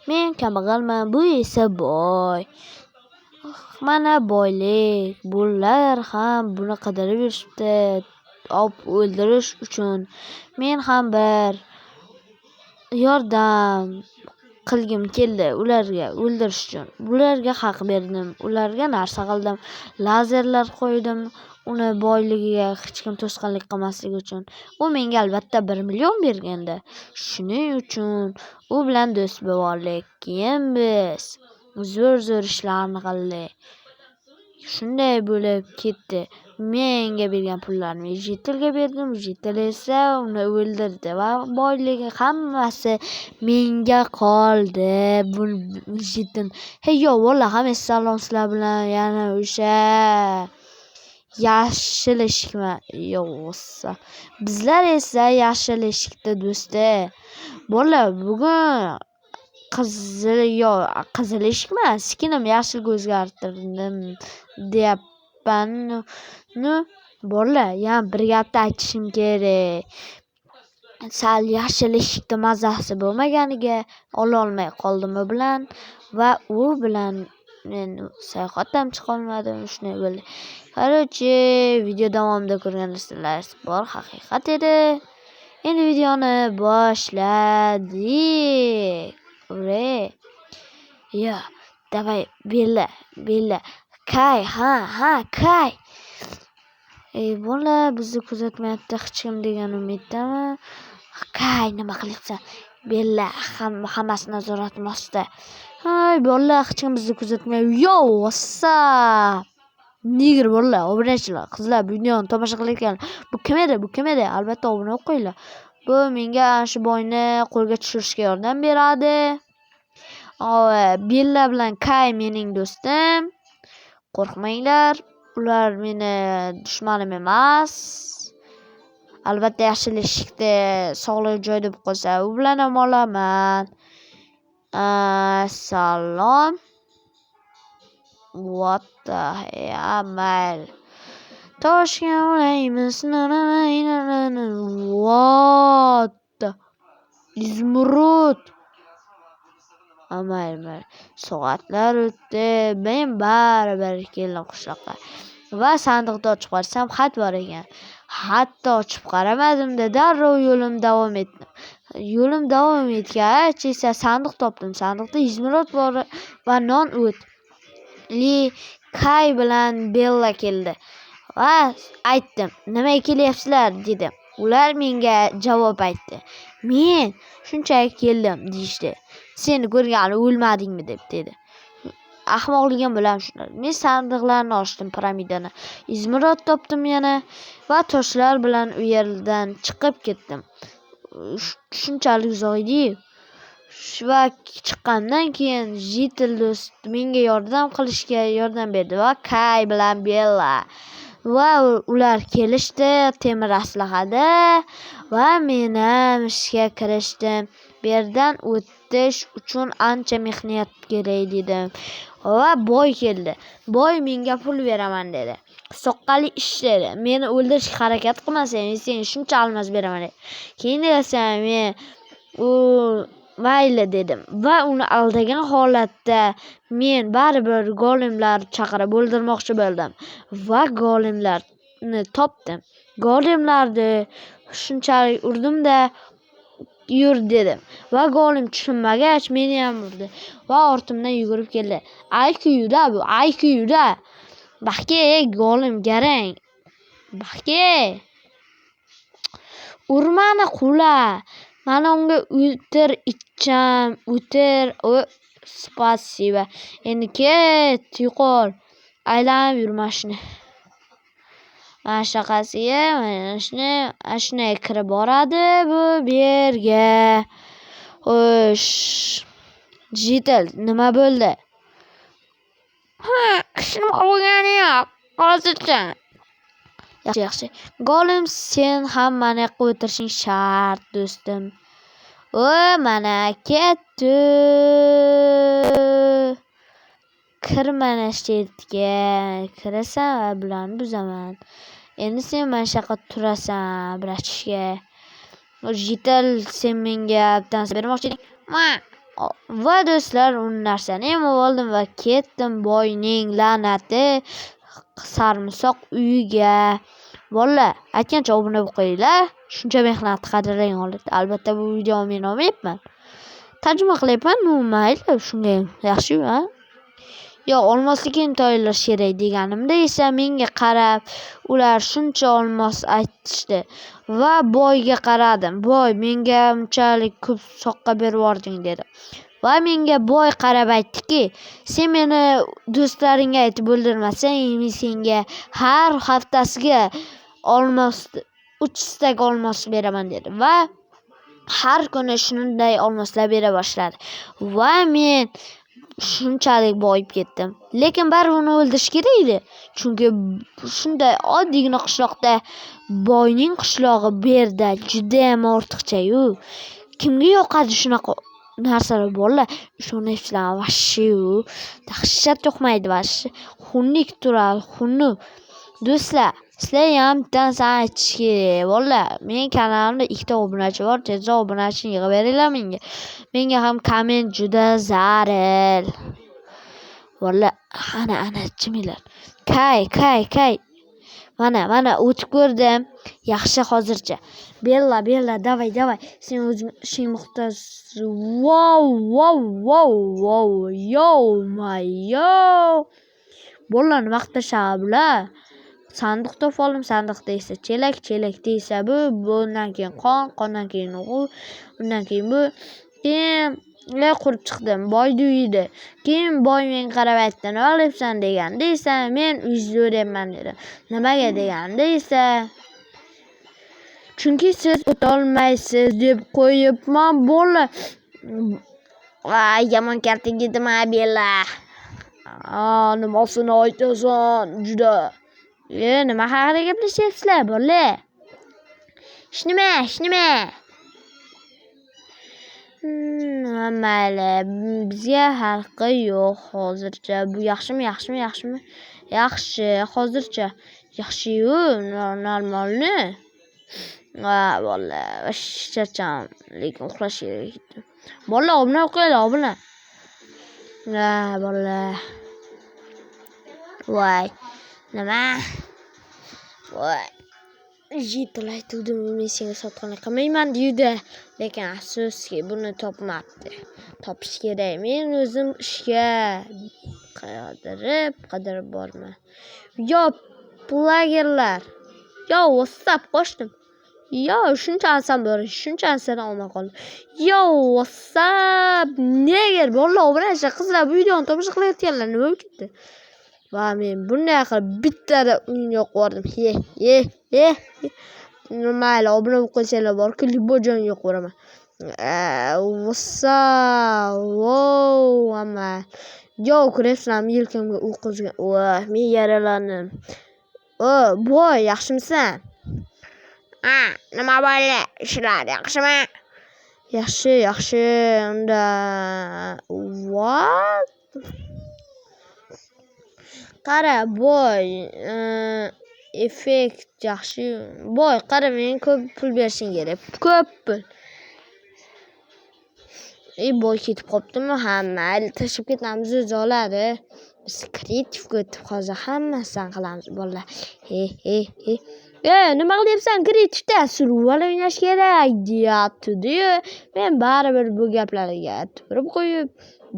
Men kambag'alman, bu esa boy. Mana boylik. Bular ham buni qidirib yurishibdi, olib o'ldirish uchun. Men ham bir yordam qilgim keldi ularga o'ldirish uchun. Bularga haq berdim, ularga narsa qildim. Lazerlar qo'ydim uni boyligiga hech kim to'sqinlik qilmasligi uchun. U menga albatta 1 million bergandi. Shuning uchun u bilan do'st bo'ldik. Keyin biz zo'r-zo'r ishlarni qildik. Shunday bo'lib ketdi. Menga bergan pullarimni Jitilga berdim. Jitil esa uni o'ldirdi va boyligi hammasi menga qoldi. Bu Jitil. Hey yo, valla hamma salom sizlar bilan yana o'sha yashil eshikmi? Yo'qsa. Bizlar esa yashil eshikda do'sti. Bolalar, bugun qizil yo qizil eshikmi? Skinim yashilga o'zgartirdim deyapman. Nu, bolalar, yana bir gapni aytishim kerak. Sal yashil eshikda mazasi bo'lmaganiga ololmay qoldim u bilan va u bilan men sayohat ham chiqolmadim, shunday bo'ldi. Короче, video davomida ko'rgan narsalar bor haqiqat edi. Endi videoni boshladik. Ure. Yo, давай, Bella, Bella. Kay, ha, ha, Kay. Ey bola, bizni kuzatmayapti hech kim degan umiddaman. Kay, nima qilyapsan? Bella, hammasi nazoratim ostida. Hay, bola, hech kim bizni kuzatmayapti. Yo, what's up? Nigr bolalar, obunachilar, qizlar bu videoni tomosha qilayotgan. Bu kim edi? Bu kim edi? Albatta obuna bo'lib qo'yinglar. Bu menga shu boyni qo'lga tushirishga yordam beradi. Bella bilan Kay mening do'stim. Qo'rqmanglar, ular meni dushmanim emas. Albatta yashil eshikda sog'lig'i joyida bo'lib qolsa, u bilan ham olaman. Salom. What the hell, mayli. Toshga ulaymiz. What the? Izmurud. Mayli, mayli. Soatlar o'tdi. Men baribir keldim qishloqqa. Va sandiqni ochib qarasam, xat bor ekan. Xatni ochib qaramadim-da, darrov yo'lim davom etdim. Yo'lim davom etgach esa sandiq topdim. Sandiqda izmurod bor va non o't. Li Kay bilan Bella keldi. Va aytdim, nimaga kelyapsizlar dedim. Ular menga javob aytdi. Men shunchaki keldim deyishdi. Seni ko'rgani o'lmadingmi deb dedi. Ahmoqligim bilan shunday. Men sandiqlarni ochdim, piramidani. Izmurod topdim yana va toshlar bilan u yerdan chiqib ketdim. Shunchalik uzoq edi-yu. Va chiqqandan keyin Jitil do'st menga yordam qilishga yordam berdi va Kay bilan Bella va ular kelishdi temir aslahada va men ham ishga kirishdim. Bu yerdan o'tish uchun ancha mehnat kerak dedim. Va boy keldi. Boy menga pul beraman dedi. Soqqali ish dedi. Meni o'ldirishga harakat qilmasang, men senga shuncha almaz beraman dedi. Keyin esa men u mayli dedim va uni aldagan holatda men baribir golemlar chaqirib o'ldirmoqchi bo'ldim va golemlarni topdim. Golemlarni shunchalik urdim-da, yur dedim va golem tushunmagach meni ham urdi va ortimdan yugurib keldi. IQ-da bu, IQ-da. Baxke, golem garang. Baxke. Urmani qula. Mana unga o'tir icham, o'tir. Спасибо. Endi ket, yo'qol. Aylanib yur shuni. Mana shunaqasiga, mana shuni, mana shunday kirib boradi bu yerga. Xo'sh. Jitil, nima bo'ldi? Ha, hech nima bo'lgani yo'q. Hozircha. Yaxshi, yaxshi. Golem, sen ham mana yoqqa o'tirishing shart, do'stim. O, mana ketdi. Kir mana shu yerga. Kirasan va bularni buzaman. Endi sen mana shu yoqqa turasan, братишка. Jitil, sen menga bitta narsa bermoqchi eding. Ma. Va do'stlar, u narsani ham oldim va ketdim boyning la'nati sarmisoq uyiga. Bolalar, aytgancha obuna bo'lib qo'yinglar. Shuncha mehnatni qadrlagan holatda. Albatta bu videoni men olmayapman. Tarjima qilyapman, mayli, shunga ham yaxshi-yu, a? Yo, olmosli kiyim tayyorlash kerak deganimda esa menga qarab ular shuncha olmos aytishdi va boyga qaradim. Boy, menga unchalik ko'p soqqa berib yubording dedi. Va menga boy qarab aytdiki, sen meni do'stlaringga aytib o'ldirmasang, men senga har haftasiga olmos 3 stak olmos beraman dedi. Va har kuni shunday olmoslar bera boshladi. Va men shunchalik boyib ketdim. Lekin baribir uni o'ldirish kerak edi. Chunki shunday oddiygina qishloqda boyning qishlog'i bu yerda juda ham ortiqcha-yu. Kimga yoqadi shunaqa narsalar bolalar? Ishonasizlar, vashshu dahshat yoqmaydi vashshi. Xunuk turadi, xunuk. Do'stlar, sizlar ham bittasan aytish kerak. Bolalar, mening kanalimda 2 ta obunachi bor. Tezroq obunachini yig'ib beringlar menga. Menga ham komment juda zaril. Bolalar, ana ana jiminglar. Kay, kay, kay. Mana, mana o'tib ko'rdim. Yaxshi hozircha. Bella, Bella, davay, davay. Sen o'zing ishing muhtoj. Wow, wow, wow, wow. Yo, my yo. Bolalar nima qilib tashladi bular? Sandiq topib oldim. Sandiqda esa chelak, chelakda esa bu, bundan keyin qon, qondan keyin u, undan keyin bu. Keyin qurib chiqdim. Boyni uyida. Keyin boy menga qarab aytdi, nima qilyapsan deganda esa men uy izlayapman dedim. Nimaga deganda esa chunki siz o'tolmaysiz deb qo'yibman bola. Voy, yomon kaltak yedim a Bella. Nimasini aytasan juda. Nima haqida gaplashyapsizlar bola? Hech nima, hech nima. Mayli, bizga farqi yo'q hozircha. Bu yaxshimi, yaxshimi, yaxshimi? Yaxshi, hozircha. Yaxshi-yu, normalni. Va bola, charcham, lekin uxlash kerak. Bola, obuna qo'yinglar, obuna. Ha, bola. Voy, nima? Voy. Yetil aytuvdim, men senga sotqinlik qilmayman deydi. Lekin afsuski buni topmabdi. Topish kerak. Men o'zim ishga qidirib borman. Yo, plagerlar. Yo, WhatsApp qo'shdim. Yo, shuncha narsam bor, shuncha narsani olmay qoldim. Yo, WhatsApp neger bolalar obunachi qizlar bu videoni tomosha qilayotganlar nima bo'lib ketdi? Va men bunday qilib bittada uyni yoqib yubordim. He, he, he. Mayli, obuna bo'lib qo'ysanglar borku, любой joyini yoqib yuboraman. WhatsApp, wow, amma. Yo, ko'ryapsizlarmi, yelkamga o'q uzgan. Voy, men yaralandim. O, boy, yaxshimisan? Ha, nima bo'ldi? Ishlar yaxshimi? Yaxshi, yaxshi. Unda what? Qara, boy, effekt yaxshi. Boy, qara, menga ko'p pul berishing kerak. Ko'p pul. Boy ketib qoptimi? Ha, mayli, tashlab ketamiz, o'zi oladi. Biz kreativga o'tib hozir hammasini qilamiz, bolalar. He, he, he. Nima qilyapsan kreativda? Survival o'ynash kerak deyapti-yu. Men baribir bu gaplarga tupurib qo'yib,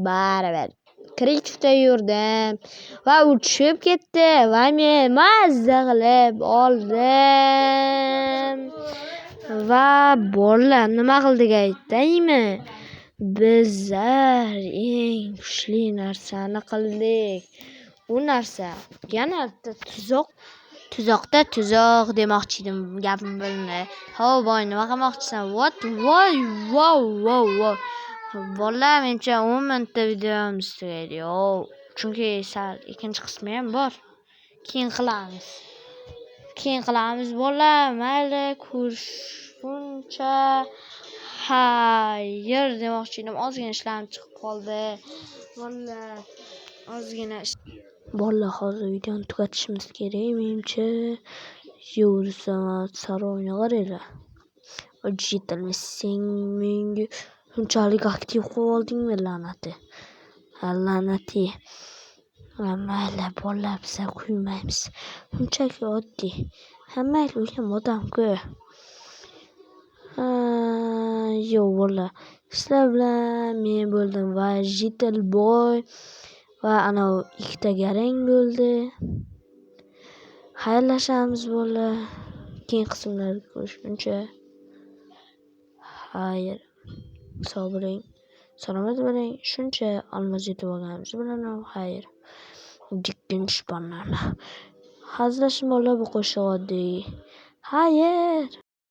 baribir kreativda yurdim va u tushib ketdi va men mazza qilib oldim. Va bolalar nima qildik aytaymi? Bizlar eng kuchli narsani qildik. U narsa yana bitta tuzoq. Tuzoqda tuzoq demoqchi edim, gapim bo'lindi. Ho, boy, nima qilmoqchisan? What? Voy, wow, wow, wow. Bolalar, menimcha 10 minutda videomiz tugaydi. Yo, chunki sal ikkinchi qismi ham bor. Keyin qilamiz. Keyin qilamiz bolalar. Mayli, ko'rishguncha xayr demoqchi edim. Ozgina ishlarim chiqib qoldi. Bolalar, ozgina bolalar, hozir videoni tugatishimiz kerak menimcha. Yo'q, saroyni qaranglar. Sen menga Shunchalik aktiv qilib oldingmi, la'nati? Ha, la'nati. Ha, mayli, bolalar, biza kuymaymiz. Shunchaki oddiy. Ha, mayli, u ham odam-ku. Yo'q, bolalar. Sizlar bilan men bo'ldim va Jitel Boy va anavi ikkita garang bo'ldi. Xayrlashamiz, bolalar. Keyingi qismlarda ko'rishguncha. Xayr. Sog' bo'ling. Salomat bo'ling. Shuncha olmos yetib olganimiz bilan ham xayr. Jikkinch banana. Hazillashib, bolalar, bu qo'shiq oddiy. Xayr.